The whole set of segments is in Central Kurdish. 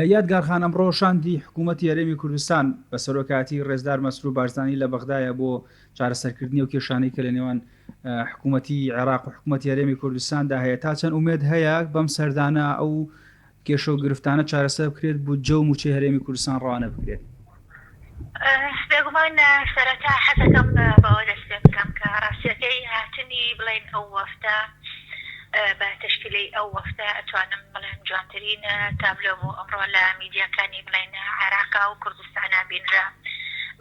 یادگار خان ئەمڕۆ شاندی حکوومەتی هەرێمی کوردستان بە سەرۆکایەتی ڕێزدار مەسرور بارزانی لە بەغدایە بۆ چارەسەرکردنی ئەو کێشانەی کە لە نێوان حکوومەتی عێراق و حکوومەتی هەرێمی کوردستاندا هەیە تا چەند ئومێد هەیە بەم سەردانە ئەو کێشە و گرفتانە چارەسەر بکرێت بودجە و مووچەی هەرێمی کوردستان ڕەوانە بکرێت؟ بێگومان سەرەتا حەزەکەم بەوە دەست پێ بکەم کە ڕاستیەکەی هاتنی بڵێین ئەو وەفدە بە تەشکیلەی ئەو وەفدە ئەتوانم بڵێم جوانترین تابلۆ بوو ئەمڕۆ لە میدیاکانی بڵێین عێراقا و کوردستانا بینرا.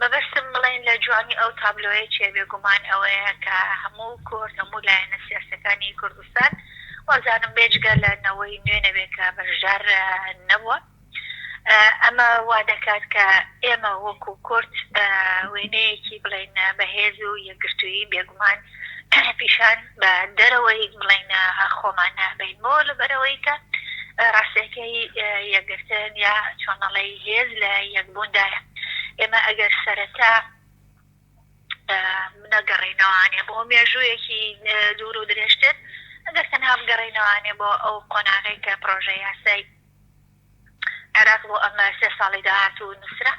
مەبەستم بڵێین لە جوانی ئەو تابلۆیە چیە بێگومان ئەوەیە کە هەموو کورد هەموو لایەنە سیاسیەکانی کوردستان وازانم بێجگە لە نەوەی نوێ نەبێ کە بەشدار نەبووە. ئەمە وا دەکات کە ئێمە وەکو کورد وێنەیەکی بڵێین بەهێز و یەکگرتوویی بێگومان پیشان بە دەرەوەی بڵێین خۆمان بین بۆ لەبەرەوەی کە ڕاستەکەی یەکگرتن یا چۆنەڵی هێز لە یەکبووندایە ئێمە ئەگەر سەرەتا نەگەڕێینەوانێ بۆ مێژوویەکی دوور و درێژتر ئەگەر تەنها بگەڕێینەوانێ بۆ ئەو قۆناغەی کە پرۆژە یاسای عێراق بۆ ئەم سێ ساڵی داهاتوو نووسرا،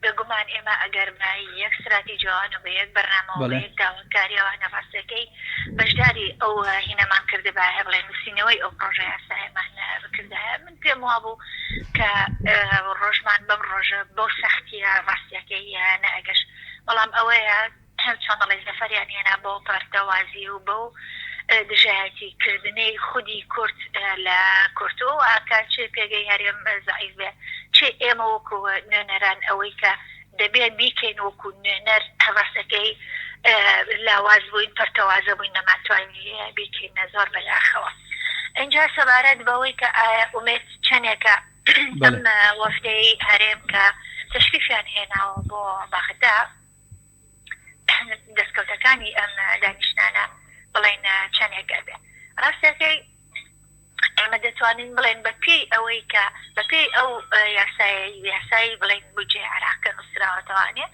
بێگومان ئێمە ئەگەر بە یەک ستراتیجەوە و بە یەک بەرنامەوە بە یەک داواکارییەوە ڕاستەکەی بەشداری ئەو هینەمان کردبایە بڵێ نووسینەوەی ئەو پڕۆژە یاسایەمان بکردایە من پێم وابوو کە ڕۆژمان بەم ڕۆژە بەو سەختیە ڕاستیەکەی نەئەگەشت بەڵام ئەوەیە چۆن دەڵێی زەفەریان هێنا بەو پەرتەوازی و بەو دژایەتی کردنەی خودی کورد لە کورد و ئاکا چ پێگەی هەرێم زەعیف بێ چ ئێمە وەکو نوێنەران ئەوەی کە دەبێ بیکەین وەکو نوێنەر ڕاستەکەی لاواز بووین پەرتەوازە بووین نەمانتوانی بیکەین زۆر بەداخەوە ئینجا سەبارەت بەوەی کە ئایا ئومێد چەنێکە ئەم وەفدەی هەرێم کە تەشریفیان هێناوە بۆ بەغدا دەستکەوتەکانی ئەم دانیشتنانە بڵێین چەندێک ئەبێ ڕاستەکەی ئێمە دەتوانین بڵێن بە پێی ئەوەی کە بە پێی ئەو یاسای یاسایی بڵێن بودجەی عێراق کە نووسراوەتەوانێ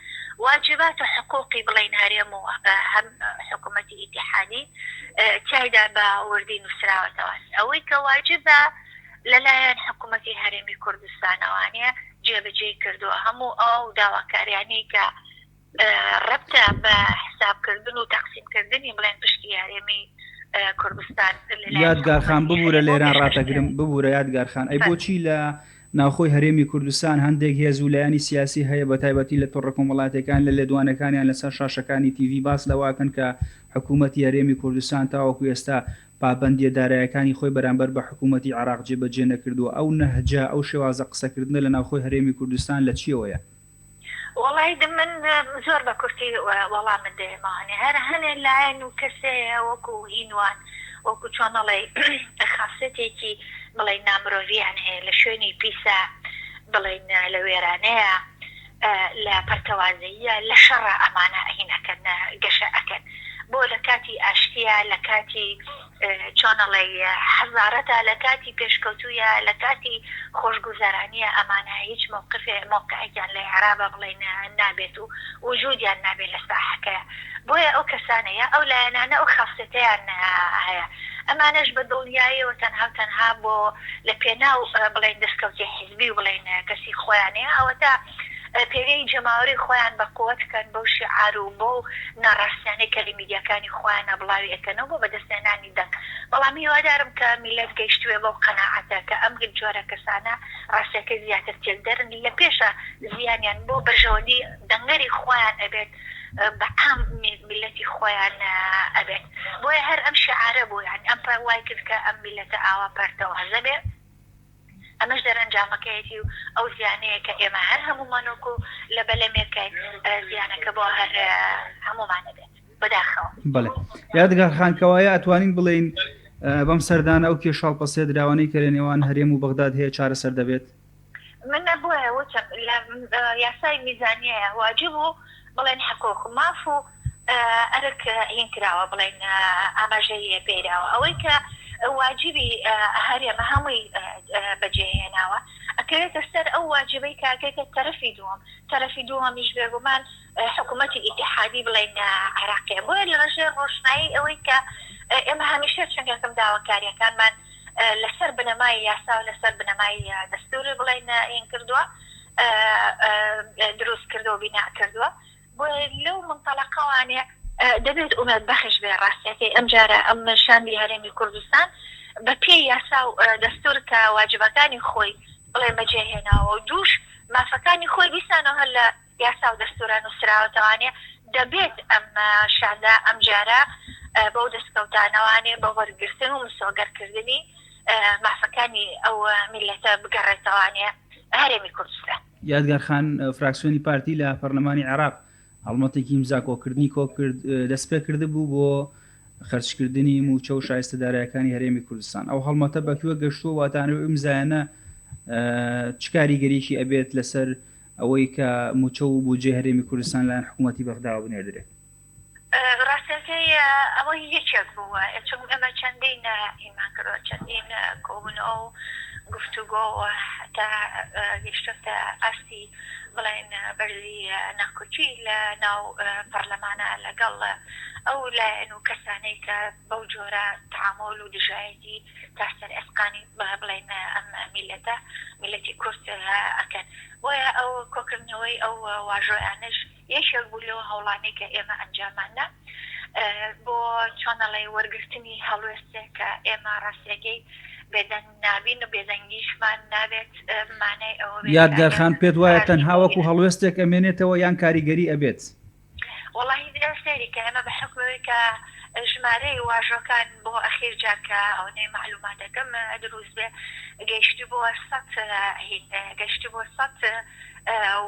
واجبات و حقوقی بڵێن هەرێم و هەم حکوومەتی ئیتیحادی تیایدا بە وردی نووسراوەتەوە ئەوەی کە واجبە لەلایەن حکوومەتی هەرێمی کوردستانەوانێ جێبەجێی کردووە هەموو ئەو داواکاریانەی کە ڕەبتە بە حسابکردن و تەقسیمکردنی بڵێن پشکی هەرێمی کوردستان یادگار خان ببوورە لێران ڕاتەگرم ببوورە یادگار خان ئەی بۆچی لە ناوخۆی هەرێمی کوردستان هەندێک هێز و لایەنی سیاسی هەیە بە تایبەتی لە تۆڕە کۆمەڵاتیەکان لە لێدوانەکانیان لەسەر شاشەکانی تیڤی باس لەوەکەن کە حکوومەتی هەرێمی کوردستان تاوەکو ئێستا پابەندییە دارایەکانی خۆی بەرامبەر بە حکوومەتی عێراق جێبەجێ نەکردووە، ئەو نەهجە، ئەو شێوازە قسەکردنە لە ناوخۆی هەرێمی کوردستان لە چییەوەیە؟ وەڵای من زۆر بە کورتی وەڵامت دەیەمەوانێ هەر هەنێ لایەن و کەسەیە وەکو هینوان وەکو چۆن ئەڵێی خاسێتێکی بڵێین نامرۆڤیان هەیە لە شوێنی پیسە بڵێین لە وێرانەیە لە پەرتەوازەییە لە شەڕا ئەمانە هین ئەکەن گەشە ئەکەن بۆ لە کاتی ئاشتیە لە کاتی چۆن ئەڵێی حەزارەتا لە کاتی پێشکەوتوویە لە کاتی خۆشگوزەرانیە ئەمانە هیچ مەوقفێ مەوقعێکیان لە ئیعرابا بڵێین نابێت و وجودیان نابێت لە ساحەکەیا بۆیە ئەو کەسانە یا ئەو لایەنانە ئەو خاسێتەیان هەیە ئەمانەش بە دڵنیایەوە تەنها و تەنها بۆ لە پێناو بڵێین دەستکەوتی حیزبی و بڵێین کەسی خۆیانەیە ئەوەتا پێگەی جەماوەری خۆیان بە قوت کەن بەو شیعار و بەو ناڕاستیانەی کە لە میدیاکانی خۆیانا بڵاوی ئەکەنەوە بۆ بەدەستهێنانی دەنگ بەڵام هیوادارم کە میللەت گەیشتبێ بەو قەناعەتە کە ئەم جۆرە کەسانە ڕاستیەکەی زیاتر تێکدەرن لە پێشا زیانیان بۆ بەرژەوەندی دەنگەری خۆیان ئەبێت بە عام میللەتی خۆیان ئەبێت بۆیە هەر ئەم شیعارە بوو یانی ئەم وای کرد کە ئەم میللەتە ئاوا پەرتەوازە بێ. ئەمەش دەرئەنجامەکەیەتی و ئەو زیانەیە کە ئێمە هەر هەموومان وەکو لە بەلەمێکاین زیانەکە بۆ هەر هەموومان ئەبێت بەداخەوە. بەڵێ یادگار خان کەوایە ئەتوانین بڵێین بەم سەردانە ئەو کێشە هەڵپەسێردراوانەی کە لە نێوان هەرێم و بەغداد هەیە چارەسەر دەبێت؟ من بۆیە وتم لە یاسای میزانیەیە واجب و بڵێن حقوق ماف و ئەرک هین کراوە بڵێن ئاماژەی پێیراوە ئەوەی کە واجبی هەرێمە هەمووی بەجێ هێناوە ئەکەوێتە سەر ئەو واجبەی کە ئەکەوێتە تەرەفی دووەم تەرەفی دووەمیش بێگومان حکوومەتی ئیتیحادی بڵێن عێراقیە بۆیە لە ڕژێر ڕۆشنایی ئەوەی کە ئێمە هەمیشە چەند یەکەم داواکاریەکانمان. لەسەر بنەمای یاسا و لەسەر بنەمای دەستور بڵێین هین کردووە دروست کردووە بینا کردووە بۆیە لەو مونتەڵەقەوانێ دەبێت ئومێد بەخش بێ ڕاستیەکەی ئەمجارە ئەم شاندی هەرێمی کوردستان بە پێی یاسا و دەستور کە واجبەکانی خۆی بڵێ بەجێ هێناوە و دووش مافەکانی خۆی دیسانەوە هەر لە یاسا و دەستورا نووسراوەتەوانێ دەبێت ئەم شاندە ئەمجارە بەو دەستکەوتانەوانێ بە وەرگرتن و مسۆگەرکردنی مافەکانی ئەو میللەتە بگەڕێتەوانێ هەرێمی کوردستان. یادگار خان، فراکسیۆنی پارتی لە پەرلەمانی عێراق هەڵمەتێکی ئیمزا کۆکردنی کۆکرد دەستپێکردبوو بۆ خەرجکردنی مووچە و شایستە دارایەکانی هەرێمی کوردستان. ئەو هەڵمەتە بە کوێ گەشتووە و ئەتانەوێ ئەو ئیمزایانە چ کاریگەریی ئەبێت لەسەر ئەوەی کە مووچە و بودجەی هەرێمی کوردستان لەلایەن حکوومەتی بەغداوە بنێردرێت؟ ڕاستەکەی ئەوە یەکێک بوو چون ئێمە چەندین هینمان کردووە چەندین کۆبوونەوە و گفتوگۆ و هەتا گەیشتۆتە ئاستی بڵێن بەرزی ناکۆکی لە ناو پەرلەمانە لەگەڵ ئەو لایەن و کەسانەی کە بەو جۆرە تەعامول و دژایەتی تا سەر ئێسقانی بڵێن ئەم میللەتە میللەتی کورد ئەکەن بۆیە ئەو کۆکردنەوەی ئەو واژۆیانەش یەکێک بوو لەو هەوڵانەی کە ئێمە ئەنجاممان دا بۆ چۆنەڵێ وەرگرتنی هەڵوێستێک کە ئێمە ڕاستیەکەی بێدەنگ نابین و بێدەنگیشمان نابێت مانای ئەوە بێت کە یادگار خان ئێمە پێت وایە ڕازی تەنها بووین. وەکو هەڵوێستێک ئەمێنێتەوە یان کاریگەری ئەبێت؟ وەڵاهی سەیری کە ئێمە بە حوکمی ئەوەی کە ژمارەی واژۆکان بۆ ئەخیر جار کە ئەوەنەی مەعلوماتەکەم دروست بێ گەیشتبووە سەت هین گەیشتبووە سەت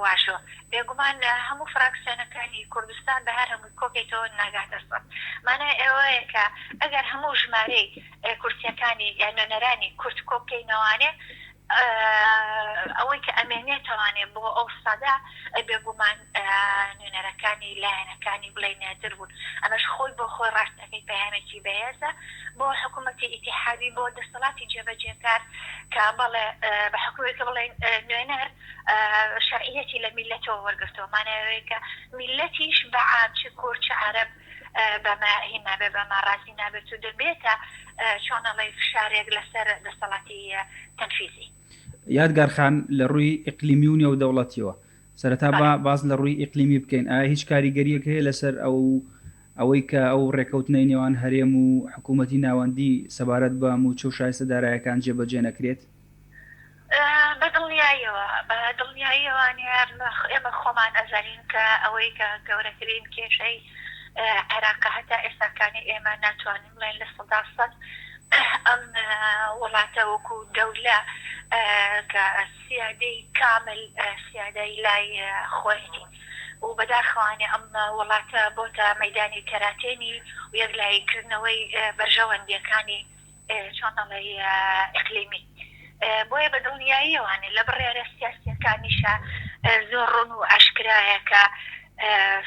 واژۆ بێگومان هەموو فراکسیۆنەکانی کوردستان بە هەر هەمووی کۆکەیتەوە ناگاتە سەت مانای ئەوەیە کە ئەگەر هەموو ژمارەی کورسیەکانی یان نوێنەرانی کورد کۆبکەینەوانێ ئەوەی کە ئەمێنێتەوانێ بۆ ئەو سەدە بێگومان نوێنەرەکانی لایەنەکانی بڵێ نێتر بوون ئەمەش خۆی بۆ خۆی ڕاستەکەی پەیامێکی بەهێزە بۆ حکوومەتی ئیتیحادی بۆ دەسەڵاتی جێبەجێکار کە بەڵێ بە حکومێکە بڵێن نوێنەر شەرعیەتی لە میللەتەوە وەرگرتووە مانای ئەوەیە کە میللەتیش بە عام چ کورد چ عەرەب بەمە هین نابێت بەمە ڕازی نابێت و دەبێتە چۆن ئەڵێی فشارێک لەسەر دەسەڵاتی تەنفیزی. یادگار خان لە ڕووی ئیقلیمی و نێودەوڵەتیەوە سەرەتا با باس لە ڕووی ئیقلیمی بکەین ئایا هیچ کاریگەریەک هەیە لەسەر ئەو ئەوەی کە ئەو ڕێکەوتنەی نێوان هەرێم و حکوومەتی ناوەندی سەبارەت بە مووچە و شایستە دارایەکان جێبەجێ نەکرێت؟ بە دڵنیاییەوە، بە دڵنیاییەوە ئێمە خۆمان ئەزانین کە ئەوەی کە گەورەترین کێشەی عێراقە هەتا ئێستاکانی ئێمە ناتوانین بڵێین 100% ئەم وڵاتە وەکو دەولە کە سیادەی کامل سیادەی لای خۆیەتی و بەداخەوانێ ئەم وڵاتە بۆتە مەیدانی تەراتێنی و یەکلاییکردنەوەی بەرژەوەندییەکانی چۆن دەڵێی ئیقلیمی. بۆیە بە دڵنیاییەوانێ لە بڕیارە سیاسییەکانیشا زۆر ڕوون و ئاشکرایە کە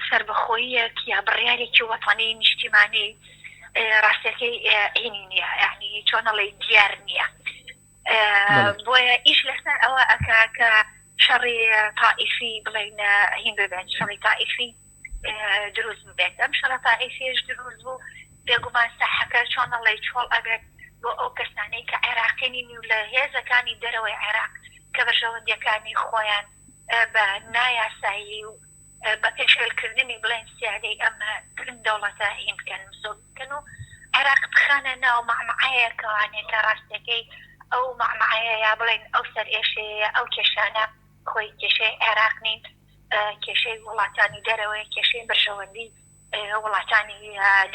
سەربەخۆییەک یا بڕیارێکی وەتەنی نیشتیمانی ڕاستیەکەی هینی نییە یانی چۆن ئەڵێی دیار نییە. بۆیە ئیش لەسەر ئەوە ئەکا کە شەڕی تائیفی بڵێین هین ببێت شەڕی تائیفی دروست ببێت ئەم شەڕە تائیفیش دروست بوو بێگومان ساحەکە چۆن ئەڵێی چۆڵ ئەبێت بۆ ئەو کەسانەی کە عێراقی نین و لە هێزەکانی دەرەوەی عێراق کە بەرژەوەندیەکانی خۆیان بە نایاسایی و بە پێشێلکردنی بڵێن سیادەی ئەم دەوڵەتە هین بکەن مسۆگەر بکەن و عێراق بخەنە ناو مەعمەعەیەکەوانێ کە ڕاستیەکەی ئەو مەعمەعەیە یا بڵێن ئەو سەرئێشەیە ئەو کێشانە خۆی کێشەی عێراق نین کێشەی وڵاتانی دەرەوەیە کێشەی بەرژەوەندی وڵاتانی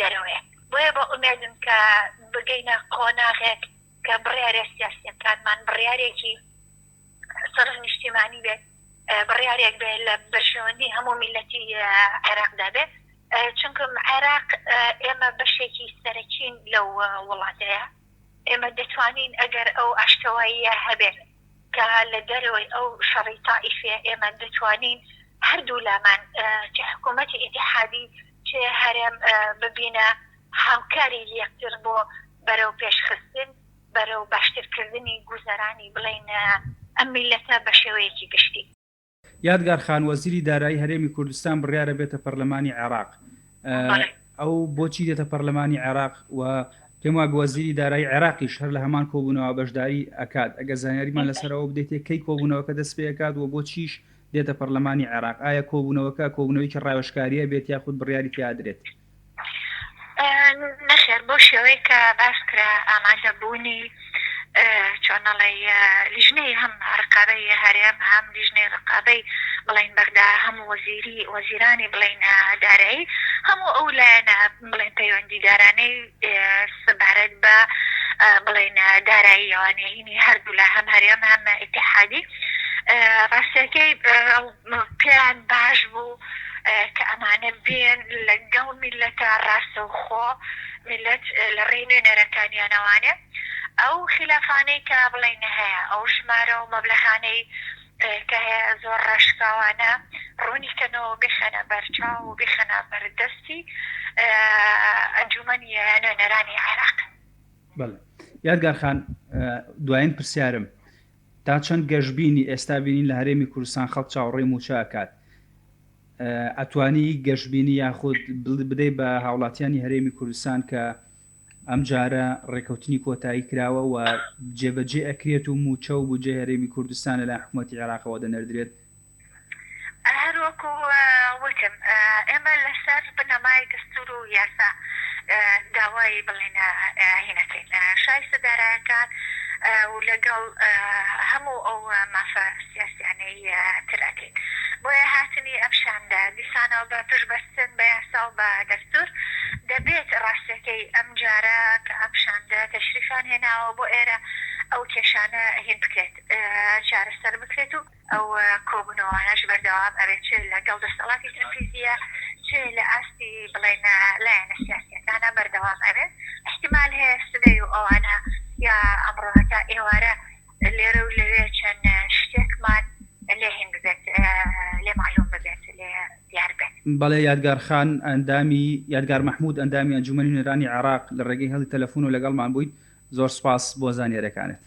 دەرەوەیە بۆیە بە ئومێدم کە بگەینە قۆناغێک کە بڕیارە سیاسیەکانمان بڕیارێکی سەرف نیشتیمانی بێت بڕیارێک بێت لە بەرژەوەندی هەموو میلەتی عێراقدا بێت چونکم عێراق ئێمە بەشێکی سەرەکین لەو وڵاتەیە ئێمە دەتوانین ئەگەر ئەو ئاشتەواییە هەبێت کە لە دەرەوەی ئەو شەڕی تائیفیە ئێمە دەتوانین هەردوو لامان چ حکوومەتی ئیتیحادی چ هەرێم ببینە هاوکاری یەکتر بۆ بەرەو پێشخستن بەرەو باشترکردنی گوزەرانی بڵێین ئەم میللەتە بە شێوەیەکی گشتی. یادگار خان، وەزیری دارایی هەرێمی کوردستان بڕیارە بێتە پەرلەمانی عێراق. ئەو بۆچی دێتە پەرلەمانی عێراق و پێم وابێ وەزیری دارایی عێراقیش هەر لە هەمان کۆبوونەوە بەشداری ئەکات، ئەگەر زانیاریمان لەسەر ئەوە بدەیتێ کەی کۆبوونەوەکە دەست پێ ئەکات و بۆچیش دێتە پەرلەمانی عێراق؟ ئایا کۆبوونەوەکە کۆبوونەوەیەکی ڕاوێژکارییە بێت یاخود بڕیاری تیا ئەدرێت؟ نەخێر بەو شێوەی کە باس کرا ئامادە بوونی چۆن ئەڵێی لیژنەی هەم ڕقابەی هەرێم هەم لیژنەی ڕقابەی بڵێین بەغدا هەم وەزیری وەزیرانی بڵێین دارایی هەموو ئەو لایەنە بڵێن پەیوەندیدارانەی سەبارەت بە بڵێین داراییەوانێ هینی هەردوولا هەم هەرێم هەم ئیتیحادی ڕاستیەکەی پێیان باش بوو کە ئەمانە بێن لەگەڵ میللەتە ڕاستەوخۆ میللەت لە ڕێی نوێنەرەکانیانەوانێ ئەو خیلافانەی کە بڵێین هەیە ئەو ژمارە و مەبلەغانەی کە هەیە زۆر ڕاشکاوانە ڕوونی کەنەوە و بیخەنە بەرچاو و بیخەنە بەردەستی ئەنجومەنی نوێنەرانی عێراق. بەڵێ یادگار خان دوایین پرسیارم تا چەند گەشبینی ئێستا بینین لە هەرێمی کوردستان خەڵک چاوەڕێی مووچە ئەکات ئەتوانی گەشبینی یاخود بدەی بە هاوڵاتیانی هەرێمی کوردستان کە ئەم جارە ڕێکەوتنی کۆتایی کراوە و جێبەجێ ئەکرێت و مووچە و بودجەی هەرێمی کوردستان لەلایەن حکوومەتی عێراقەوە دەنێردرێت؟ هەر وەکو وتم ئێمە لەسەر بنەمای دەستور و یاسا داوای بڵێن هینەکەین شایستە دارایەکان و لەگەڵ هەموو ئەو مافە سیاسیانەی تر ئەکەین. بۆیە هاتنی ئەم شاندە دیسانەوە بە پشت بەستن بە یاسا و بە دەستور دەبێت ڕاستیەکەی ئەم جارە کە ئەم شاندە تەشریفیان هێناوە بۆ ئێرە ئەو کێشانە هین بکرێت چارەسەر بکرێت و ئەو کۆبوونەوانەش بەردەوام ئەبێت چ لە گەڵ دەستەڵاتی تەنفیزیە چ لە ئاستی بڵێن لایەنە سیاسیەکانە بەردەوام ئەبێت ئیحتیمال هەیە سبەی و ئەوانە یا ئەمڕۆ هەتا ئێوارە لێرە و لەوێ چەند شتێکمان لێ هین ببێت لێ مەعلوم ببێت لێ دیار بێت. بەڵێ یادگار خان ئەندامی یادگار مەحمود ئەندامی ئەنجومەنی نوێنەرانی عێراق لە ڕێگەی هێڵی تەلەفونەوە لەگەڵمان بوویت زۆر سوپاس بۆ زانیاریەکانت.